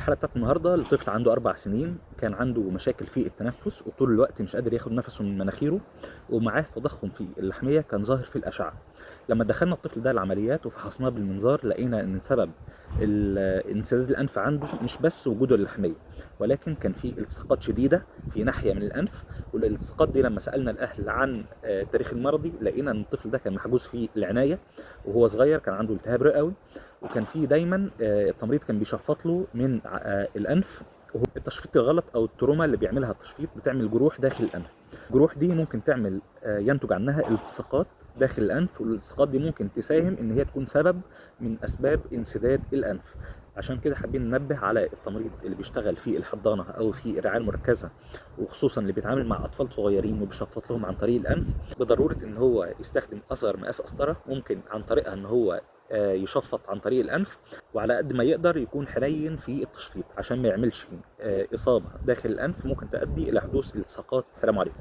الحالة بتاعت النهارده الطفل عنده 4 سنين، كان عنده مشاكل في التنفس وطول الوقت مش قادر ياخد نفسه من مناخيره، ومعاه تضخم في اللحميه كان ظاهر في الاشعة. لما دخلنا الطفل ده العمليات وفحصناه بالمنظار لقينا ان سبب انسداد الانف عنده مش بس وجوده اللحميه، ولكن كان في التصاقات شديدة في ناحية من الانف. والالتصاقات دي لما سالنا الاهل عن التاريخ المرضي لقينا ان الطفل ده كان محجوز في العناية وهو صغير، كان عنده التهاب رئوي، وكان في دايما التمريض كان بيشفط له من الانف. وهو التشفيط الغلط او ال trauma اللي بيعملها التشفيط بتعمل جروح داخل الانف. الجروح دي ممكن تعمل ينتج عنها التصاقات داخل الانف، والالتصاقات دي ممكن تساهم ان هي تكون سبب من اسباب انسداد الانف. عشان كده حابين ننبه على التمريض اللي بيشتغل في الحضانة او في الرعاية المركزة، وخصوصا اللي بيتعامل مع اطفال صغيرين وبيشفط لهم عن طريق الانف، بضرورة ان هو يستخدم اصغر مقاس قسطره ممكن عن طريقها ان هو يشفط عن طريق الانف، وعلى قد ما يقدر يكون حنين في التشفيط عشان ما يعملش اصابه داخل الانف ممكن تؤدي الى حدوث التصاقات. سلام عليكم.